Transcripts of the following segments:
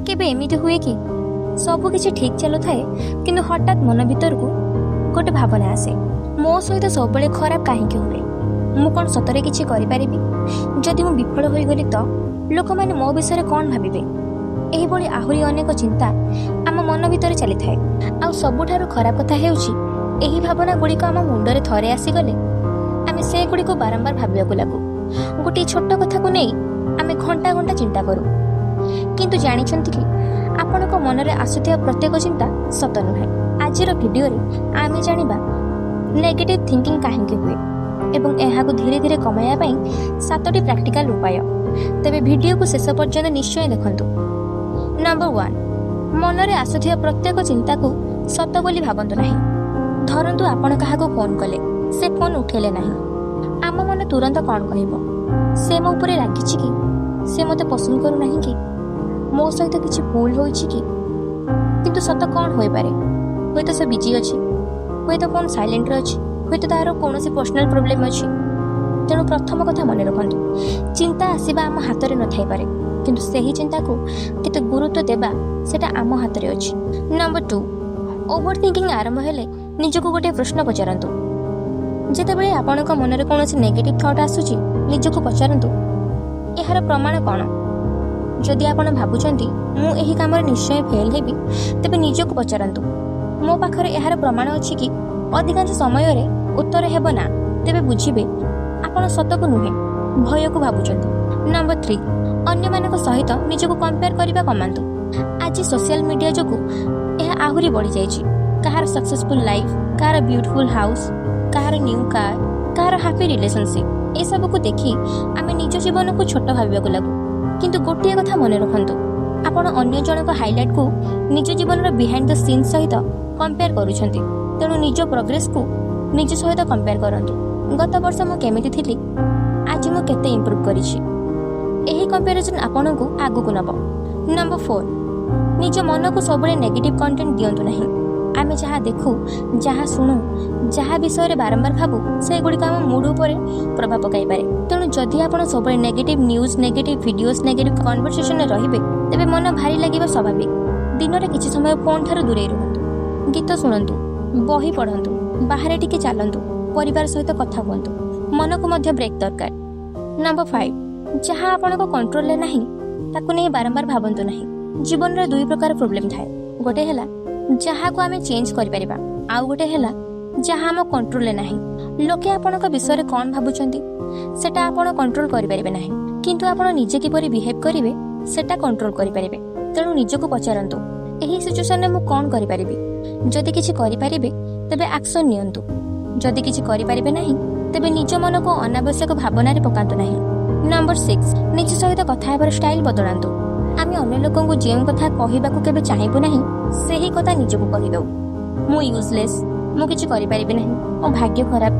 କେବେ ଏମିତି ହୁଏ କି ସବୁ କିଛି ଠିକ୍ ଚାଲୁଥାଏ, କିନ୍ତୁ ହଠାତ୍ ମନ ଭିତରକୁ ଗୋଟେ ଭାବନା ଆସେ, ମୋ ସହିତ ସବୁବେଳେ ଖରାପ କାହିଁକି ହୁଏ? ମୁଁ କ'ଣ ସତରେ କିଛି କରିପାରିବି? ଯଦି ମୁଁ ବିଫଳ ହୋଇଗଲି ତ ଲୋକମାନେ ମୋ ବିଷୟରେ କ'ଣ ଭାବିବେ? ଏହିଭଳି ଆହୁରି ଅନେକ ଚିନ୍ତା ଆମ ମନ ଭିତରେ ଚାଲିଥାଏ। ଆଉ ସବୁଠାରୁ ଖରାପ କଥା ହେଉଛି, ଏହି ଭାବନା ଗୁଡ଼ିକ ଆମ ମୁଣ୍ଡରେ ଥରେ ଆସିଗଲେ ଆମେ ସେଗୁଡ଼ିକୁ ବାରମ୍ବାର ଭାବିବାକୁ ଲାଗୁ। ଗୋଟିଏ ଛୋଟ କଥାକୁ ନେଇ ଆମେ ଘଣ୍ଟା ଘଣ୍ଟା ଚିନ୍ତା କରୁ। କିନ୍ତୁ ଜାଣିଛନ୍ତି କି, ଆପଣଙ୍କ ମନରେ ଆସୁଥିବା ପ୍ରତ୍ୟେକ ଚିନ୍ତା ସତ ନୁହେଁ। ଆଜିର ଭିଡ଼ିଓରେ ଆମେ ଜାଣିବା ନେଗେଟିଭ୍ ଥିଙ୍କିଂ କାହିଁକି ହୁଏ ଏବଂ ଏହାକୁ ଧୀରେ ଧୀରେ କମାଇବା ପାଇଁ 7ଟି ପ୍ରାକ୍ଟିକାଲ ଉପାୟ। ତେବେ ଭିଡ଼ିଓକୁ ଶେଷ ପର୍ଯ୍ୟନ୍ତ ନିଶ୍ଚୟ ଦେଖନ୍ତୁ। ନମ୍ବର 1, ମନରେ ଆସୁଥିବା ପ୍ରତ୍ୟେକ ଚିନ୍ତାକୁ ସତ ବୋଲି ଭାବନ୍ତୁ ନାହିଁ। ଧରନ୍ତୁ ଆପଣ କାହାକୁ ଫୋନ୍ କଲେ, ସେ ଫୋନ୍ ଉଠେଇଲେ ନାହିଁ। ଆମ ମନ ତୁରନ୍ତ କ'ଣ କହିବ? ସେ ମୋ ଉପରେ ରାଗିଛି କି? ସେ ମୋତେ ପସନ୍ଦ କରୁନାହିଁ କି? ମୋ ସହିତ କିଛି ଭୁଲ ହୋଇଛି କି? କିନ୍ତୁ ସତ କ'ଣ ହୋଇପାରେ? ହୁଏତ ସେ ବିଜି ଅଛି, ହୁଏତ ଫୋନ୍ ସାଇଲେଣ୍ଟରେ ଅଛି, ହୁଏତ ତାହାର କୌଣସି ପର୍ସନାଲ ପ୍ରୋବ୍ଲେମ୍ ଅଛି। ତେଣୁ ପ୍ରଥମ କଥା ମନେ ରଖନ୍ତୁ, ଚିନ୍ତା ଆସିବା ଆମ ହାତରେ ନଥାଇପାରେ, କିନ୍ତୁ ସେହି ଚିନ୍ତାକୁ କେତେ ଗୁରୁତ୍ୱ ଦେବା ସେଟା ଆମ ହାତରେ ଅଛି। ନମ୍ବର 2, ଓଭର ଥିଙ୍କିଂ ଆରମ୍ଭ ହେଲେ ନିଜକୁ ଗୋଟିଏ ପ୍ରଶ୍ନ ପଚାରନ୍ତୁ। ଯେତେବେଳେ ଆପଣଙ୍କ ମନରେ କୌଣସି ନେଗେଟିଭ୍ ଥଟ୍ ଆସୁଛି, ନିଜକୁ ପଚାରନ୍ତୁ, ଏହାର ପ୍ରମାଣ କ'ଣ? ଯଦି ଆପଣ ଭାବୁଛନ୍ତି ମୁଁ ଏହି କାମରେ ନିଶ୍ଚୟ ଫେଲ୍ ହେବି, ତେବେ ନିଜକୁ ପଚାରନ୍ତୁ, ମୋ ପାଖରେ ଏହାର ପ୍ରମାଣ ଅଛି କି? ଅଧିକାଂଶ ସମୟରେ ଉତ୍ତର ହେବ ନା। ତେବେ ବୁଝିବେ ଆପଣ ସତକୁ ନୁହେଁ, ଭୟକୁ ଭାବୁଛନ୍ତି। ନମ୍ବର 3, ଅନ୍ୟମାନଙ୍କ ସହିତ ନିଜକୁ କମ୍ପେୟାର କରିବା କମାନ୍ତୁ। ଆଜି ସୋସିଆଲ ମିଡ଼ିଆ ଯୋଗୁଁ ଏହା ଆହୁରି ବଢ଼ିଯାଇଛି। କାହାର ସକ୍ସେସଫୁଲ୍ ଲାଇଫ୍, କାହାର ବ୍ୟୁଟିଫୁଲ୍ ହାଉସ୍, କାହାର ନ୍ୟୁ କାର୍, କାହାର ହାପି ରିଲେସନସିପ୍, ଏସବୁକୁ ଦେଖି ଆମେ ନିଜ ଜୀବନକୁ ଛୋଟ ଭାବିବାକୁ ଲାଗୁ। କିନ୍ତୁ ଗୋଟିଏ କଥା ମନେ ରଖନ୍ତୁ, ଆପଣ ଅନ୍ୟ ଜଣଙ୍କ ହାଇଲାଇଟ୍କୁ ନିଜ ଜୀବନର ବିହାଇଣ୍ଡ the scene ସହିତ କମ୍ପେୟାର କରୁଛନ୍ତି। ତେଣୁ ନିଜ ପ୍ରୋଗ୍ରେସକୁ ନିଜ ସହିତ କମ୍ପେୟାର କରନ୍ତୁ। ଗତ ବର୍ଷ ମୁଁ କେମିତି ଥିଲି, ଆଜି ମୁଁ କେତେ ଇମ୍ପ୍ରୁଭ୍ କରିଛି। ଏହି କମ୍ପାରିଜନ୍ ଆପଣଙ୍କୁ ଆଗକୁ ନେବ। ନମ୍ବର 4, ନିଜ ମନକୁ ସବୁବେଳେ ନେଗେଟିଭ୍ କଣ୍ଟେଣ୍ଟ ଦିଅନ୍ତୁ ନାହିଁ। ଆମେ ଯାହା ଦେଖୁ, ଯାହା ଶୁଣୁ, ଯାହା ବିଷୟରେ ବାରମ୍ବାର ଭାବୁ, ସେଗୁଡ଼ିକ ଆମ ମୁଡ୍ ଉପରେ ପ୍ରଭାବ ପକାଇପାରେ। ତେଣୁ ଯଦି ଆପଣ ସବୁବେଳେ negative news, negative videos, negative କନଭରସେସନରେ ରହିବେ, ତେବେ ମନ ଭାରି ଲାଗିବା ସ୍ୱାଭାବିକ। ଦିନରେ କିଛି ସମୟ ଫୋନ୍ ଠାରୁ ଦୂରେଇ ରୁହନ୍ତୁ। ଗୀତ ଶୁଣନ୍ତୁ, ବହି ପଢ଼ନ୍ତୁ, ବାହାରେ ଟିକେ ଚାଲନ୍ତୁ, ପରିବାର ସହିତ କଥା ହୁଅନ୍ତୁ। ମନକୁ ମଧ୍ୟ ବ୍ରେକ୍ ଦରକାର। ନମ୍ବର 5, ଯାହା ଆପଣଙ୍କ କଣ୍ଟ୍ରୋଲରେ ନାହିଁ ତାକୁ ନେଇ ବାରମ୍ବାର ଭାବନ୍ତୁ ନାହିଁ। ଜୀବନରେ ଦୁଇ ପ୍ରକାର ପ୍ରୋବ୍ଲେମ୍ ଥାଏ। ଗୋଟେ ହେଲା ଯାହାକୁ ଆମେ ଚେଞ୍ଜ କରିପାରିବା, ଆଉ ଗୋଟେ ହେଲା ଯାହା ଆମ କଣ୍ଟ୍ରୋଲରେ ନାହିଁ। ଲୋକେ ଆପଣଙ୍କ ବିଷୟରେ କ'ଣ ଭାବୁଛନ୍ତି ସେଟା ଆପଣ କଣ୍ଟ୍ରୋଲ କରିପାରିବେ ନାହିଁ, କିନ୍ତୁ ଆପଣ ନିଜେ କିପରି ବିହେଭ୍ କରିବେ ସେଟା କଣ୍ଟ୍ରୋଲ କରିପାରିବେ। ତେଣୁ ନିଜକୁ ପଚାରନ୍ତୁ, ଏହି ସିଚୁଏସନରେ ମୁଁ କ'ଣ କରିପାରିବି? ଯଦି କିଛି କରିପାରିବେ ତେବେ ଆକ୍ସନ୍ ନିଅନ୍ତୁ। ଯଦି କିଛି କରିପାରିବେ ନାହିଁ, ତେବେ ନିଜ ମନକୁ ଅନାବଶ୍ୟକ ଭାବନାରେ ପକାନ୍ତୁ ନାହିଁ। ନମ୍ବର 6, ନିଜ ସହିତ କଥା ହେବାର ଷ୍ଟାଇଲ ବଦଳାନ୍ତୁ। ଆମେ ଅନ୍ୟ ଲୋକଙ୍କୁ ଯେଉଁ କଥା କହିବାକୁ କେବେ ଚାହିଁବୁ ନାହିଁ, ସେହି କଥା ନିଜକୁ କହିଦେଉ। ମୁଁ ୟୁଜଲେସ୍, ମୁଁ କିଛି କରିପାରିବି ନାହିଁ, ମୋ ଭାଗ୍ୟ ଖରାପ।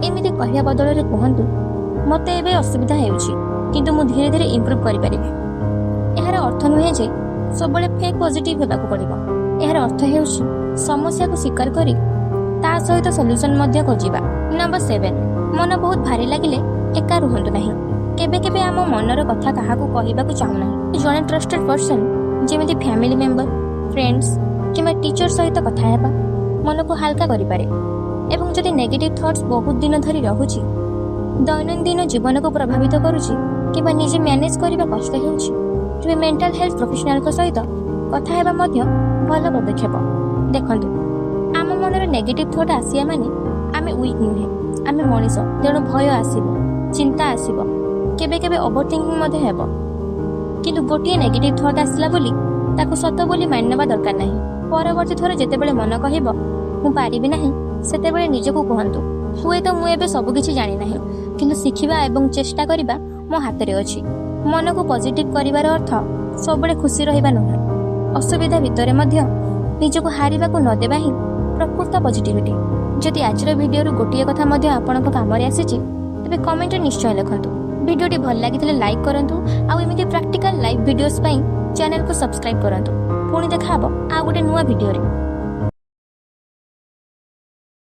ଏମିତି କହିବା ବଦଳରେ କୁହନ୍ତୁ, ମୋତେ ଏବେ ଅସୁବିଧା ହେଉଛି, କିନ୍ତୁ ମୁଁ ଧୀରେ ଧୀରେ ଇମ୍ପ୍ରୁଭ୍ କରିପାରିବି। ଏହାର ଅର୍ଥ ନୁହେଁ ଯେ ସବୁବେଳେ ଫେକ୍ ପଜିଟିଭ୍ ହେବାକୁ ପଡ଼ିବ। ଏହାର ଅର୍ଥ ହେଉଛି ସମସ୍ୟାକୁ ସ୍ୱୀକାର କରି ତା ସହିତ ସଲ୍ୟୁସନ୍ ମଧ୍ୟ ଖୋଜିବା। ନମ୍ବର 7, ମନ ବହୁତ ଭାରି ଲାଗିଲେ ଏକା ରୁହନ୍ତୁ ନାହିଁ। କେବେ କେବେ ଆମ ମନର କଥା କାହାକୁ କହିବାକୁ ଚାହୁଁନାହିଁ। ଜଣେ ଟ୍ରଷ୍ଟେଡ୍ ପର୍ସନ୍, ଯେମିତି ଫ୍ୟାମିଲି ମେମ୍ବର, ଫ୍ରେଣ୍ଡସ୍ କିମ୍ବା ଟିଚର ସହିତ କଥା ହେବା ମନକୁ ହାଲକା କରିପାରେ। ଏବଂ ଯଦି ନେଗେଟିଭ୍ ଥଟ୍ସ ବହୁତ ଦିନ ଧରି ରହୁଛି, ଦୈନନ୍ଦିନ ଜୀବନକୁ ପ୍ରଭାବିତ କରୁଛି କିମ୍ବା ନିଜେ ମ୍ୟାନେଜ୍ କରିବା କଷ୍ଟ ହେଉଛି, ତେବେ ମେଣ୍ଟାଲ ହେଲ୍ଥ ପ୍ରଫେସନାଲଙ୍କ ସହିତ କଥା ହେବା ମଧ୍ୟ ଭଲ ପଦକ୍ଷେପ। ଦେଖନ୍ତୁ, ଆମ ମନରେ ନେଗେଟିଭ୍ ଥଟ୍ ଆସିବା ମାନେ ଆମେ ୱିକ୍ ନୁହେଁ, ଆମେ ମଣିଷ। ତେଣୁ ଭୟ ଆସିବ, ଚିନ୍ତା ଆସିବ, କେବେ କେବେ ଓଭର ଥିଙ୍କିଂ ମଧ୍ୟ ହେବ। କିନ୍ତୁ ଗୋଟିଏ ନେଗେଟିଭ୍ ଥଟ୍ ଆସିଲା ବୋଲି ତାକୁ ସତ ବୋଲି ମାନି ନେବା ଦରକାର ନାହିଁ। ପରବର୍ତ୍ତୀ ଥର ଯେତେବେଳେ ମନ କହିବ ମୁଁ ପାରିବି ନାହିଁ, ସେତେବେଳେ ନିଜକୁ କୁହନ୍ତୁ, ହୁଏତ ମୁଁ ଏବେ ସବୁକିଛି ଜାଣିନାହିଁ, କିନ୍ତୁ ଶିଖିବା ଏବଂ ଚେଷ୍ଟା କରିବା ମୋ ହାତରେ ଅଛି। ମନକୁ ପଜିଟିଭ୍ କରିବାର ଅର୍ଥ ସବୁବେଳେ ଖୁସି ରହିବା ନୁହେଁ। ଅସୁବିଧା ଭିତରେ ମଧ୍ୟ ନିଜକୁ ହାରିବାକୁ ନ ଦେବା ହିଁ ପ୍ରକୃତ ପଜିଟିଭିଟି। ଯଦି ଆଜିର ଭିଡ଼ିଓରୁ ଗୋଟିଏ କଥା ମଧ୍ୟ ଆପଣଙ୍କ କାମରେ ଆସିଛି, ତେବେ କମେଣ୍ଟରେ ନିଶ୍ଚୟ ଲେଖନ୍ତୁ। ଭିଡ଼ିଓଟି ଭଲ ଲାଗିଥିଲେ ଲାଇକ୍ କରନ୍ତୁ ଆଉ ଏମିତି ପ୍ରାକ୍ଟିକାଲ ଲାଇଫ୍ ଭିଡ଼ିଓସ୍ ପାଇଁ ଚ୍ୟାନେଲକୁ ସବସ୍କ୍ରାଇବ୍ କରନ୍ତୁ। ପୁଣି ଦେଖା ହେବ ଆଉ ଗୋଟେ ନୂଆ ଭିଡ଼ିଓରେ।